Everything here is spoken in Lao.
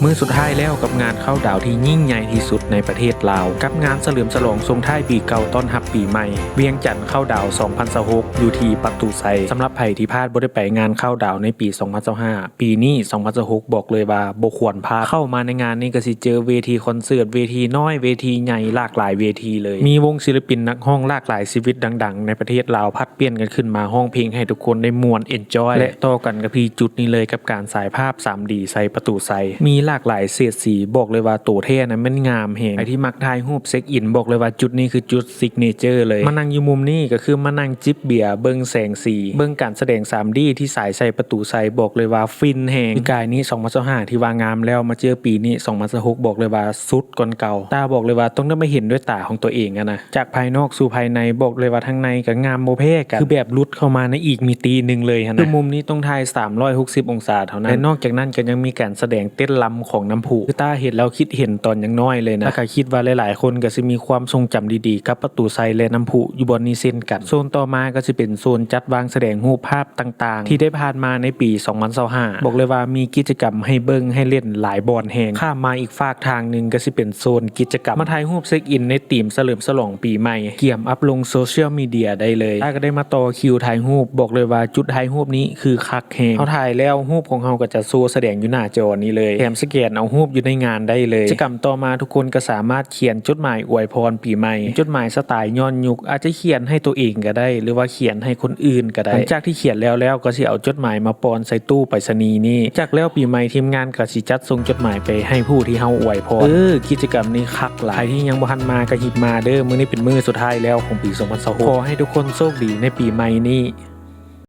ມື້ສຸດທ້າຍແລ້ວກັບງານເຂົ້າດາວທີ່ຍິ່ງໃຫຍ່ທີ່ສຸດໃນປະເທດລາວ ກັບງານສະເຫຼີມສະຫຼອງສົ່ງທ້າຍປີເກົ່າຕ້ອນຮັບປີໃໝ່ ວຽງຈັນເຂົ້າດາວສອງພັນຊາວຫົກ ຢູ່ທີ່ປະຕູໄຊ. ສຳລັບໃຜທີ່ພາດບໍ່ໄດ້ໄປງານເຂົ້າດາວໃນປີສອງພັນຊາວຫ້າ ປີນີ້ສອງພັນຊາວຫົກ ບອກເລີຍວ່າບໍ່ຄວນພາດ. ເຂົ້າມາໃນງານນີ້ກໍຊິເຈີເວທີຄອນເສີດ, ເວທີນ້ອຍ, ເວທີໃຫຍ່, ຫຼາກຫຼາຍເວທີເລີຍ. ມີວົງສິນລະປິນນັກຮ້ອງຫຼາກຫຼາຍຊີວິດດັງໆໃນປະເທດລາວ ຜັດປ່ຽນກັນຂຶ້ນມາຮ້ອງເພງໃຫ້ທຸກຄົນໄດ້ມ່ວນ enjoy ແລະ ຕໍ່ກັນກັບທີ່ຈຸດນີ້ເລີຍ ກັບການສາຍພາບສາມດີໃສ່ປະຕູໄຊ. ມີຫຼາກຫຼາຍເສດສີ, ບອກເລີຍວ່າໂຕແທ້ນະແມ່ນງາມແຮງ. ໃຜທີ່ມັກຖ່າຍຮູບເຊັກອິນ ບອກເລີຍວ່າຈຸດນີ້ຄືຈຸດ signature ເລີຍ. ມານັ່ງຢູ່ມຸມນີ້ກໍຄືມານັ່ງຈິບເບຍ, ເບິ່ງແສງສີ, ເບິ່ງການສະແດງສາມດີທີ່ສາຍໃສ່ປະຕູໄຊ, ບອກເລີຍວ່າຟິນແຮງ. ປີກາຍນີ້ສອງພັນຊາວຫ້າ ທີ່ວ່າງາມແລ້ວ, ມາເຈີປີນີ້ສອງພັນຊາວຫົກ ບອກເລີຍວ່າສຸດກວ່າເກົ່າ. ຕາບອກເລີຍວ່າຕ້ອງໄດ້ມາເຫັນດ້ວຍຕາຂອງຕົວເອງຫັ້ນນະ. ຈາກພາຍນອກສູ່ພາຍໃນ ບອກເລີຍວ່າທາງໃນກໍງາມບໍ່ແພ້ກັນ, ຄືແບບຫຼຸດເຂົ້າມາໃນອີກມິຕິໜຶ່ງເລີຍຫັ້ນນະ. ຄືມຸມນີ້ຕ້ອງຖ່າຍສາມຮ້ອຍຫົກສິບອົງສາເທົ່ານັ້ນ. ແລະ ນອກຈາກນັ້ນກໍຍັງມີການສະແດງເຕັ້ນລຳຂອງນ້ຳພຸ, ຄືຕາເຫັນແລ້ວຄິດເຫັນຕອນຍັງນ້ອຍເລີຍນະ. ແລ້ວກໍຄິດວ່າຫຼາຍໆຄົນກໍຊິມີຄວາມຊົງຈຳດີໆກັບປະຕູໄຊ ແລະ ນ້ຳພຸຢູ່ບ່ອນນີ້ເຊັ່ນກັນ. ໂຊນຕໍ່ມາກໍຊິເປັນໂຊນຈັດວາງສະແດງຮູບພາບຕ່າງໆ ທີ່ໄດ້ຜ່ານມາໃນປີສອງພັນຊາວຫ້າ. ບອກເລີຍວ່າມີກິດຈະກຳໃຫ້ເບິ່ງໃຫ້ເຫຼັ້ນຫຼາຍບ່ອນແຮງ. ຂ້າມມາອີກ ຟາກທາງໜຶ່ງກໍຊິເປັນໂຊນກິດຈະກຳ ມາຖ່າຍຮູບເຊັກອິນໃນທີມສະເຫຼີມສະຫຼອງປີໃໝ່, ກຽມອັບລົງໂຊຊຽວມີເດຍໄດ້ເລີຍ. ຖ້າກໍໄດ້ມາຕໍ່ຄິວຖ່າຍຮູບ, ບອກເລີຍວ່າຈຸດຖ່າຍຮູບນີ້ຄືຄັກແຮງ. ເຮົາຖ່າຍແລ້ວ ຮູບຂອງເຮົາກໍຈະໂຊສະແດງຢູ່ໜ້າຈໍນີ້ເລີຍ, ແຖມສະແກນເອົາຮູບຢູ່ໃນງານໄດ້ເລີຍ. ກິດຈະກຳຕໍ່ມາ ທຸກຄົນກໍສາມາດຂຽນຈົດໝາຍອວຍພອນປີໃໝ່, ຈົດໝາຍສະໄຕຍ້ອນຍຸກ, ອາດຈະຂຽນໃຫ້ຕົວເອງກໍໄດ້ ຫຼືວ່າຂຽນໃຫ້ຄົນອື່ນກໍໄດ້. ຫຼັງຈາກທີ່ຂຽນແລ້ວແລ້ວ ກໍຊິເອົາຈົດໝາຍມາປ່ອນໃສ່ຕູ້ໄປສະນີນີ້. ຈັກແລ້ວປີໃໝ່ ທີມງານກໍຊິຈັດສົ່ງຈົດໝາຍໄປໃຫ້ຜູ້ທີ່ເຮົາອວຍພອນ. ເອີ ກິດຈະກຳນີ້ຄັກຫຼາຍ. ໃຜທີ່ຍັງບໍ່ທັນມາກໍຮີບມາເດີ້, ມື້ນີ້ເປັນມື້ສຸດທ້າຍແລ້ວຂອງປີສອງພັນຊາວຫົກ. ຂໍໃຫ້ທຸກຄົນໂຊກດີໃນປີໃໝ່ນີ້.